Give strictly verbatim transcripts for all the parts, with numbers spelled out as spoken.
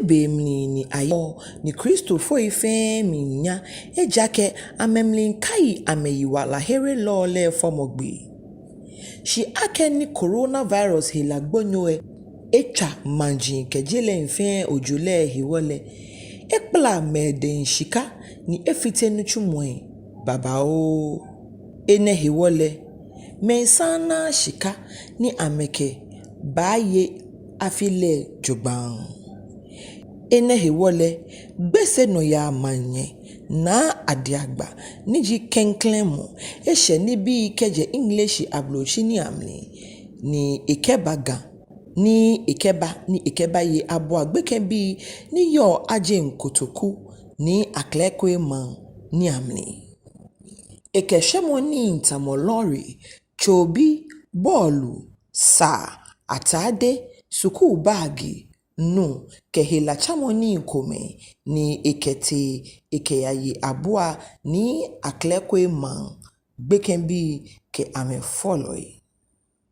be mli ni ayɔɔ, ni Kristofoi fɛɛ miinya, ejaakɛ amɛmli kai amɛyiwalaherelɔ lɛ fɔmɔ gbee. Shi akɛni coronavirus hela gbonyo lɛ etswa maji kɛ je lɛŋ fɛɛ ojo lɛ hewɔ lɛ, ekpala mɛi adɛŋ shika ni efite nitsumɔi babaoo. Enɛ hewɔ lɛ, mɛi saŋŋ naaa shika ni amɛkɛbaaye afi lɛ jogbaŋŋ. Enɛ hewɔ lɛ, Gbese nɔyaa maŋnyɛ Naa Adiagba ni ji klɛŋklɛŋ mɔ eshɛ nibii kɛjɛ Ŋleshi Ablotsiri nii amli ni ekɛba Ga, ni ekɛba, ni ekɛbaye abua gbekɛbii ni yɔɔ Adjei Kotoku Nii Aklekwe Maŋ nii amli. Ekɛ shwɛmɔ nii tamɔ lɔri, tsobi, bɔɔlu, saa, atade, sukuu baagi, nu kɛ helatsamɔ nii komɛi ni ekɛtee ekɛyaye abua Nii Aklekwe Maŋ gbekɛbii kɛ amɛfɔlɔi.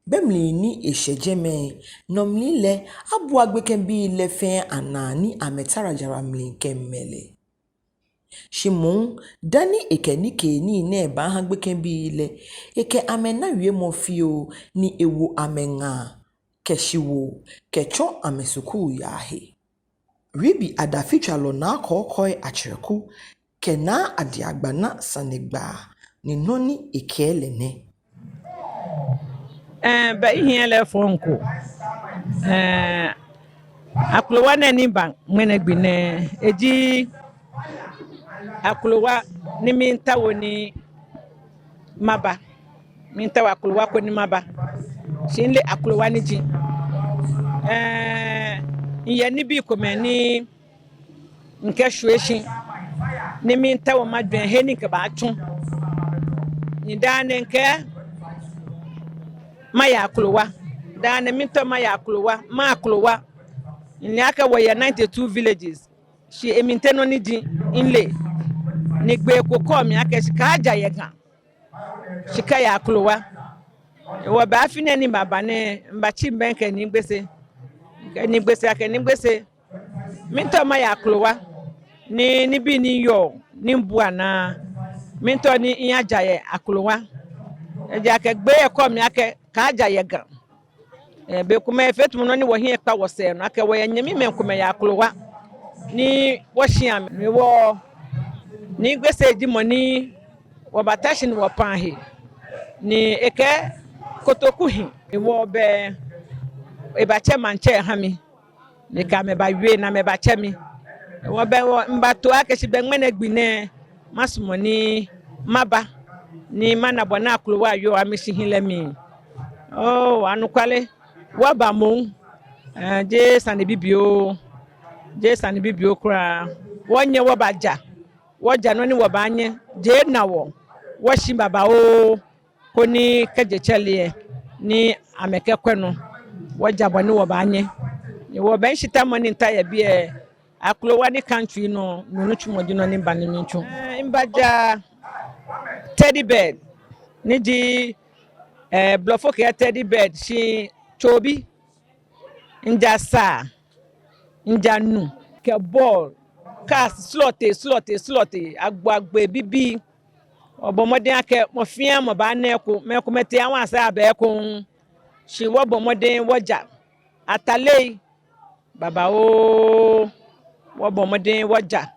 Be mli ni eshɛ jɛmɛ nɔ mli lɛ, abua gbekɛbii lɛ fɛɛ anaa ni amɛtara jara mli kɛmɛ lɛ. Shi moŋ, dani ekɛ nikeenii nɛɛ baaha gbekɛbii lɛ, ekɛ amɛ na wiemɔ fioo ni ewo amɛ ŋaa kɛ shiwoo kɛtsɔ amɛ sukuu yaa he. Ribi adafitswalɔ Naa Kɔɔkɔi Akyerɛku kɛ Naa Adiagba na sanegbaa ni nɔ ni ekɛɛ lɛ nɛ. Ɛɛ, bɛ mihiɛ lɛ fɔŋ ko. Ɛɛ, akrowa nɛɛ ni ba ŋmɛnɛ gbi nɛɛ, eji akrowa ni miitao ni maba. Miitao akrowa ko ni maba. Shi mileee akrowa ni ji. Ɛɛ, miyɛ nibii komɛi ni mikɛshwie shi ni miitao majwɛŋ he ni mikɛbaatsu. Ni daa nɛɛ mikɛɛ maya akrowa. Daa nɛɛ miitao maya akrowa, maya akrowa. Mile akɛ wɔyɛ ninety-two villages. Shi emli tɛŋŋ nɔ ni ji, mileee. Ni gbee ko kɛɔ mi akɛ shi kaaja yɛ Ga. Shi kaya akrowa. Hewɔ bɛ afi nɛɛ ni maba nɛɛ, mibatsi bɛŋkɛ Nii Gbese. Kɛ Nii Gbese akɛ Nii Gbese, miitao maya akrowa. Ni, nibii ni yɔɔ, ni mibua naa. Miitao ni miyaja yɛ akrowa. Ejaakɛ gbee lɛ kɛɔ mi akɛ kaaja yɛ Ga. Ɛɛ, bei komɛi efee tamɔ nɔ ni wɔhiɛ kpa wɔsɛɛ nɔ, akɛ wɔyɛ nyɛmimɛi komɛi yɛ akrowa ni wɔshi amɛ. Ni wɔ, Nii Gbese ji mɔ ni wɔbata shi ni wɔpa he. Ni ekɛɛ Kotoku hi. Ni wɔ bɛ, ebatsɛ maŋtsɛ eha mi. Ni ekɛ amɛ bawie ni amɛbatsɛ mi. Wɔ bɛ wɔ, mibato akɛ shi bɛ ŋmɛnɛ gbi nɛɛ, masumɔ ni maba. Ni mana bɔ ni akrowa yɔɔ amɛshihilɛ mli. Oo, anɔkwale. Wɔba moŋ. Ɛɛ, jeee sane bibioo. Jeee sane bibioo kwraa. Wɔnyɛ wɔbaja. Wɔja nɔ ni wɔbaanyɛ. Je ena wɔ. Wɔshi babaoo. Koni kɛ́ je tsɛre lɛ, ni amɛkɛkwɛ nɔ. Wɔja bɔ ni wɔbaanyɛ. Ni wɔbɛ shitamɔ ni mita yɛ biɛ, akrowa ni country nɔ, no nitsumɔ ji nɔ ni miba ni mitsu. Ɛɛ, mibaja teddy bear, ni ji, ɛɛ, blɔfo kɛɛ teddy bear, shi tsobi. Mija saa, mija nu, kɛ bɔɔl, cars, srɔtoi, srɔtoi, srɔtoi, agbo, agbo bibii. Wɔbɔ mɔdɛŋ akɛ mɔ fɛɛ mɔ baana eko, mɛi komɛi tee awa sa abɛ eko. Shi wɔbɔ mɔdɛŋ wɔja. Atalei, babaoo, wɔbɔ mɔdɛŋ wɔja.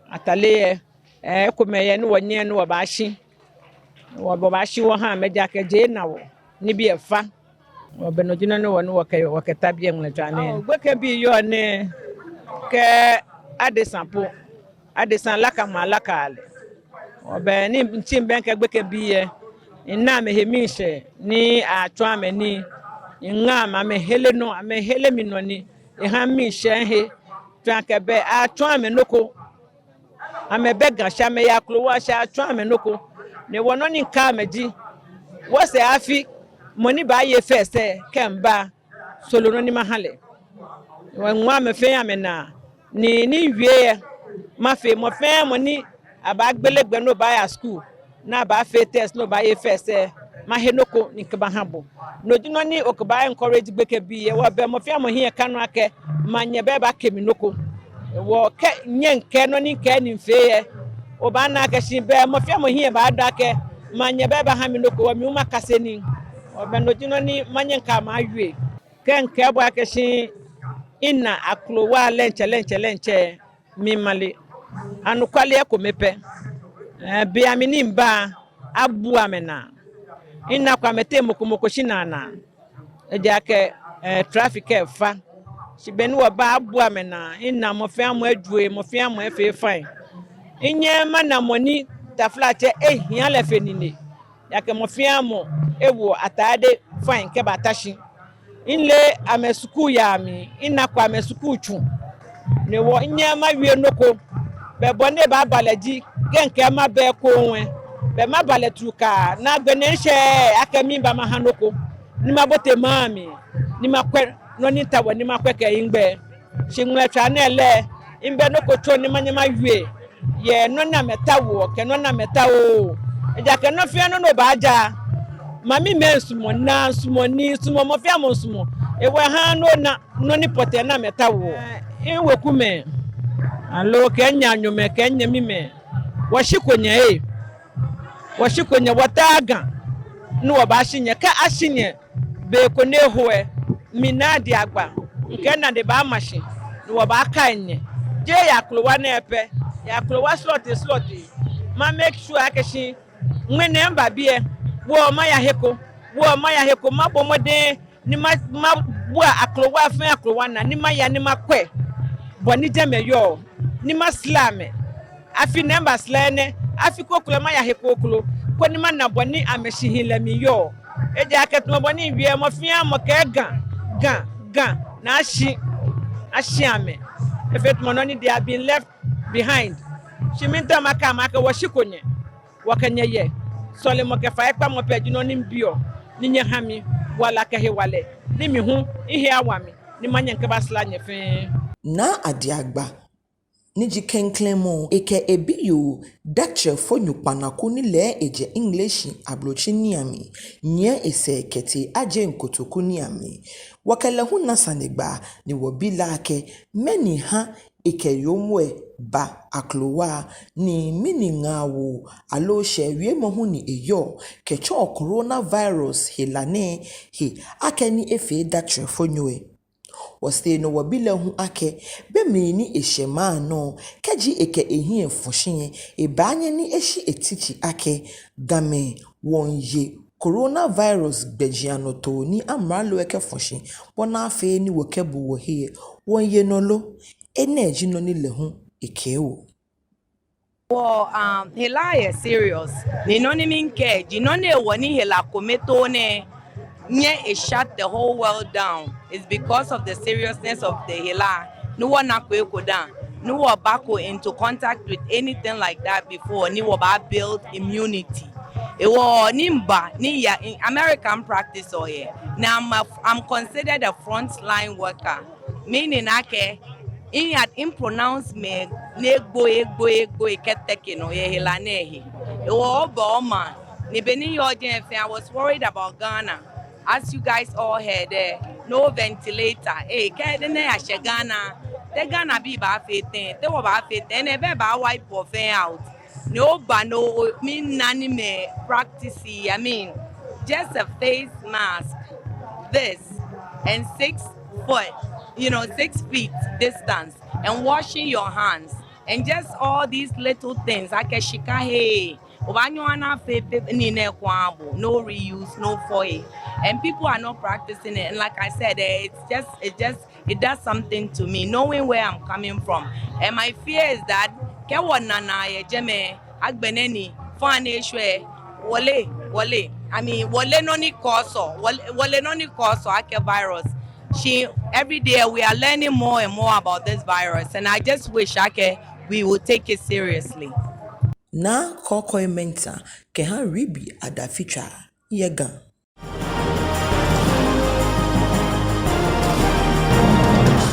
Atalei lɛ, ɛɛ, ekomɛi yɛ ni wɔnyɛɛɛ ni wɔbashi. Wɔ, wɔbashi wɔha amɛ ejaakɛ je ena wɔ. Nibii efa. Wɔbɛ no ji nɔ ni wɔ ni wɔkɛ, wɔkɛta biɛ ŋmɛlɛtswaa nɛɛ. Ao, gbekɛbii yɔɔ nɛɛ kɛ adesa po. Adesa lakamɔ alakaa lɛ. Wɔbɛ ni mitsi mibɛŋkɛ gbekɛbii lɛ. Mina amɛhe miishɛɛ ni atsɔɔ amɛ nii. Miŋa amɛ, amɛhere nɔ, amɛhere mi nɔ ni eha miishɛɛ mihe. Tsɔɔ akɛ bɛ atsɔɔ amɛ nɔ ko. Amɛbɛ Ga shi amɛyɛ akrowa shi atsɔɔ amɛ nɔ ko. Ni wɔ nɔ ni mikaa amɛ ji, wɔsɛɛ afi, mɔ ni baaye first lɛ, kɛ́ miba, soro nɔ ni maha lɛ. Wɔŋɔ amɛ fɛɛ amɛnaa. Ni, ni miwie lɛ, mafee mɔ fɛɛ mɔ ni abaagbele gbɛ ni obaaya school, ni abaafee test ni obaaye first lɛ, mahe nɔ ko ni mikɛbaha bo. No ji nɔ ni okɛba encourage gbekɛbii. Hewɔ bɛ mɔ fɛɛ mɔ hiɛ ka nɔ akɛ, manyɛ bɛ ebake mi nɔ ko. Hewɔ kɛ nyɛŋkɛɛ nɔ ni mikɛɛ ni mifee lɛ, obaana akɛ shi bɛ mɔ fɛɛ mɔ hiɛ baadɔ akɛ, manyɛ bɛ ebaha mi nɔ ko, hewɔ mi hu makase nii. Hewɔ bɛ no ji nɔ ni manyɛ mikɛɛ mawie. Kɛ mikɛɛ bo akɛ shi mina akrowa lɛŋtsɛ, lɛŋtsɛ, lɛŋtsɛ, mimale. Anɔkwale ekome pɛ. Eh, bei amli ni miba, abua amɛnaa. Minako amɛteŋ mɔ ko mɔ ko shinaa naa. Ejaakɛ, eh, traffic lɛ fa. Shi be ni wɔba, abua amɛnaa. Mina mɔ fɛɛ mɔ ejwɛ, mɔ fɛɛ mɔ efee fine. Minyɛɛɛ mana mɔ ni, taflatsɛ, ehia lɛ fe nine. Ejaakɛ mɔ fɛɛ mɔ ewo atade fine kɛbata shi. Mile amɛ skul yaa mli, minako amɛ skul tsu. No hewɔ minyɛɛɛ mawie nɔ ko. Bɛ bɔ ni ebaaba lɛ ji, kɛ mikɛɛ maba ekoŋŋ lɛ, bɛ maba lɛ trukaa, ni agbɛnɛ mishɛ akɛ miba maha nɔ ko, ni mabote maŋ mli, ni makwɛ nɔ ni mitaoɔ ni makwɛ kɛmiigbɛ. Shi ŋmɛlɛtswaa nɛɛ lɛ, mibɛ nɔ ko tso ni manyɛ mawie yɛ nɔ ni amɛtaoɔ kɛ nɔ ni amɛtaooo. Ejaakɛ nɔ fɛɛ nɔ ni obaaja, mamimɛi sumɔɔ, naa sumɔɔ, nii sumɔɔ, mɔ fɛɛ mɔ sumɔɔ. Hewɔ ha ni ona nɔ ni pɔtɛɛ ni amɛtaoɔ. Miwekumɛi, aloo kɛ nyɛ anyɛmimɛi, kɛ nyɛmimɛi, wɔshiko nyɛ ee. Wɔshiko nyɛ, wɔtaoɔ Ga, ni wɔbaashi nyɛ. Kɛ ashi nyɛ be ko ni eho lɛ, mi Naa Adiagba, mikɛ minane baama shi, ni wɔbaakai nyɛ. Jeee yɛ akrowa nɛɛ pɛ, yɛ akrowa srɔtoi srɔtoi. Ma make sure akɛ shi ŋmɛnɛ miba biɛ, wɔ maya he ko, wɔ maya he ko, mabɔ mɔdɛŋ ni ma, mabua akrowa fɛɛ akrowa naa, ni maya ni makwɛ bɔ ni jɛmɛ yɔɔ, ni masra amɛ. Afi nɛɛ mibasra enɛ, afi kroko lɛ maya he kroko, koni mana bɔ ni amɛshihilɛ mli yɔɔ. Ejaakɛ tamɔ bɔ ni miwie, mɔ fɛɛ mɔ kɛɛ Ga, Ga, Ga, ni ashi, ashi amɛ. Efee tamɔ nɔ ni they have been left behind. Shi miitao makɛɛ amɛ akɛ wɔshiko nyɛ. Wɔkɛ nyɛ yɛ. Sɔlemɔ kɛ faikpamɔ pɛ ji nɔ ni mibiɔ, ni nyɛha mi wala kɛ hewalɛ, ni mi hu mihe awa mi, ni manyɛ mikɛbasra nyɛ fɛɛ. Naa Adiagba, ni ji klɛŋklɛŋ mɔ, ekɛ ebiyoo datrɛfonyo kpanaku ni lɛ ejɛ English ablotsi nii amli, nyiɛ esɛɛ kɛtee ajeŋ kotoku nii amli. Wɔkɛ lɛ hu na sanegbaa, ni wɔbi lɛ akɛ, mɛni ha ekɛ yoomo lɛ ba akrowa, ni mɛni ŋaawoo aloo shɛɛ wiemɔ hu ni eyɔɔ kɛtsɔɔ coronavirus hela nɛɛ he akɛni efee datrɛfonyo lɛ. Wɔsɛɛ nɔ wɔbi lɛ hu akɛ, be mli ni eshɛ maŋ nɔ, kɛji ekɛ ehiɛ fɔ shi lɛ, ebaanyɛ ni eshi eti shi akɛ, Gamɛi wɔmiiye coronavirus gbɛjianɔtoo ni amralo lɛ kɛfɔ shi, bɔ ni afee ni wɔkɛbu wɔhe lɛ, wɔmiiye nɔ lo? Enɛ ji nɔ ni lɛ hu ekɛɛ wɔ. Wɔ, um, hela yɛ serious. Ni nɔ ni miikɛɛ ji nɔ ni hewɔ ni hela kome too nɛɛ nyɛ e shut the whole world down is because of the seriousness of the hela. Ni wɔnako eko da, ni wɔbako into contact with anything like that before, ni wɔbaa build immunity. Hewɔ ni miba, ni miya in America, mi practice-ɔ yɛ. Ni I'm a, I'm considered a frontline worker, meaning akɛ, miya, mi pronounce mɛi ni egboi, egboi, egboi kɛteke nɔ yɛ hela nɛɛ he. Hewɔ oba omaŋ, ni be ni miyɔɔ jɛmɛ fɛɛ, I was worried about Ghana. As you guys all heard, eh, no ventilator. Eh, kɛ enɛ yashɛ Ghana, te Ghanabii baafee tɛŋŋ, te wɔbaafee tɛŋŋ, enɛ bɛ baa wipe wɔ fɛɛ out. Ni oba ni o, mi nani mɛi practice, I mean, just a face mask, this, and six foot, you know, six feet distance, and washing your hands, and just all these little things. Akɛ shika hee, obaanyɛ ona fɛɛ, fɛɛ, nii nɛɛ kwraa bo, no reuse, no foil. And people are not practicing it. And like I said, eh, it's just, it just It does something to me, knowing where I'm coming from. And my fear is that kɛ wɔnanaa yɛ jɛmɛ, agbɛnɛ ni, fɛɛ ni eshwɛ, wɔle, wɔle. I mean, wɔle nɔ ni kɔɔ sɔ, wɔle, wɔle nɔ ni kɔɔ sɔ akɛ virus. Shi, every day we are learning more and more about this virus, and I just wish akɛ we will take it seriously. Naa Kɔkɔi Mɛnta kɛha Ribi Adafitswa yɛ Ga.